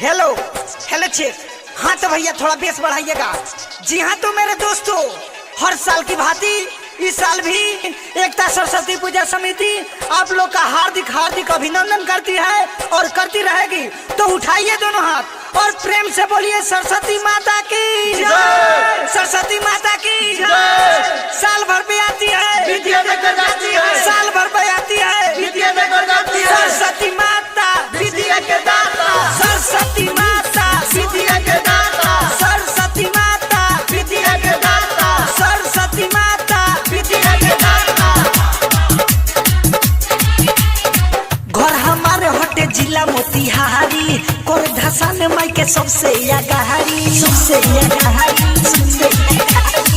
Hello hello check. हाँ तो भैया थोड़ा बेस बढ़ाइएगा। जी हाँ, तो मेरे दोस्तों, हर साल की भांति इस साल भी एकता सरस्वती पूजा समिति आप लोग का हार्दिक हार्दिक अभिनंदन करती है और करती रहेगी। तो उठाइए दोनों हाथ और प्रेम से बोलिए सरस्वती माता की जय, सरस्वती माता की जय। साल भर पे आती है, विद्या देकर जाती है, साल भर पे आती है, विद्या देकर जाती है। सरस्वती माता विद्या के दाता, सरस्वती माता विद्या के दाता, सरस्वती माता विद्या के दाता, सरस्वती माता विद्या के दाता। घर हमारे हटे जिला मोतिहारी, कोर धसान माई के सबसे यागाहारी, सबसे यागाहारी, सबसे यागाहारी।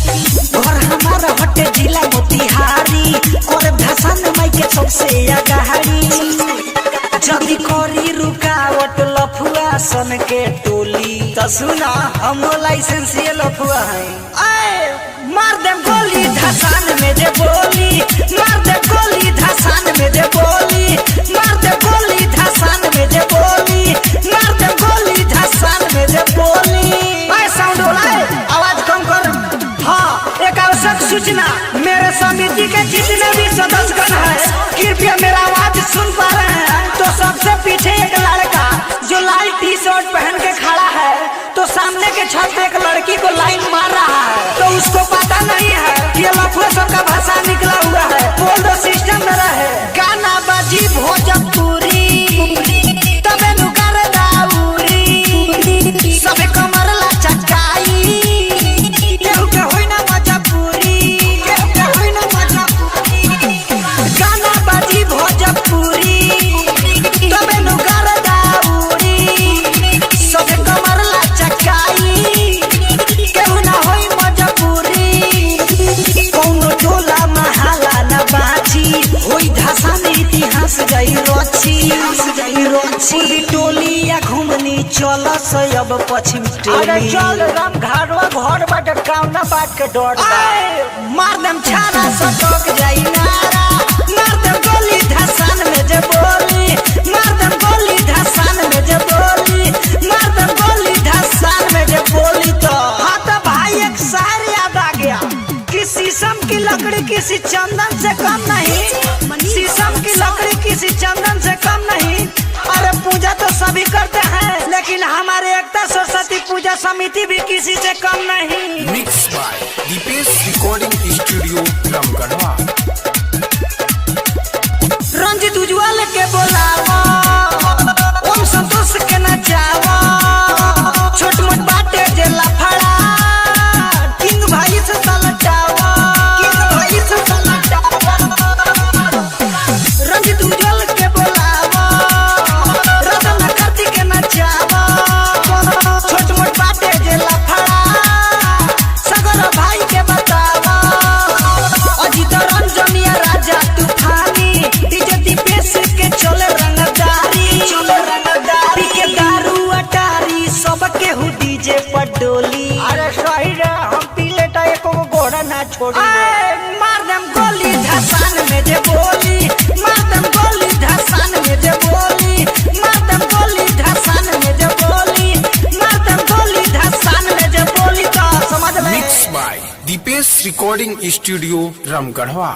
घर हमारे हटे जिला मोतिहारी, कोर धसान माई के सबसे यागाहारी। जदी करी रुकावट लफुआ सन के टोली, तो सुना हम लाइसेंस ये लफुआ है। आए मार दे गोली धसान में जे बोली, मार दे गोली धसान में जे बोली, मार दे गोली धसान में जे बोली, मार दे गोली धसान में जे बोली। आए साउंड वाला आवाज कम कर। हाँ, एक आवश्यक सूचना, मेरे समिति के जितने भी सदस्यगण हैं, कृपया मेरा आवाज सुन पा रहे हैं तो सबसे पीछे एक लड़का जो लाल टी शर्ट पहन के खड़ा है, तो सामने के छत पे एक लड़की को लाइन मार रहा है, तो उसको पता नहीं है कि ये लफुआ सब का भाषा निकला हुआ है। बोल दो सिस्टम मेरा है। गाना बाजी भोजपुरी तबे नु कर दाउरी, सबे कमर ला चकाई, केहू के होई ना मजबूरी, केहू के होई ना मजबूरी। गाना बाजी भोजपुरी तबे नु कर दाउरी, सबे कमर ला चकाई, केहू ना होई मजबूरी। कौनो टोला महाला न बाची, होई धसान इतिहास गई रोची, गई रोची। पूर्वी टोली या घुमनी चल अब पश्चिम टोली। अरे चल राम घरवा घर बाटे कावना बात के डर बा। आए, मार दम छारा सटक जाई नारा, मार दम गोली धसान में जे बोली, मार दम गोली धसान में जे बोली, मार दम गोली धसान में जे बोली। तो हाँ तो भाई एक शायर याद आ गया कि शीशम की लकड़ी किसी चंदन से कम नहीं, शीशम की लकड़ी किसी चंदन से कम नहीं। अरे पूजा तो सभी करते हैं, लेकिन हमारे एकता सरस्वती पूजा समिति भी किसी से कम नहीं। Mix by Deepesh recording studio Ramgarhwa. Ranjit Ujjwal के बोलावा, ओम संतोष के नचावा, छोट मोट बाटे जे लफड़ा, किंग भाई से सलटावा, किंग भाई से सलटावा। रंजित उज्जवल के बोलावा, रतन कार्तिक के नचावा, छोट मोट बाटे जे लफड़ा, सगर भाई के बतावा। अजित रंजनिया राजा तूफानी, डीजे दीपेश के चले रंगदारी, चले रंगदारी के दारू अटारी, सबके हु डीजे पर डोली। अरे सही रे, हम पी लेता एको गो घोड़ा ना छोड़ी। आए, मार दम गोली धसान में जे बोली, मार दम गोली धसान में जे बोली, मार दम गोली धसान में जे बोली, मार दम गोली धसान में जे बोली। तो समझ ले। Mix by Deepesh recording studio Ramgarhwa.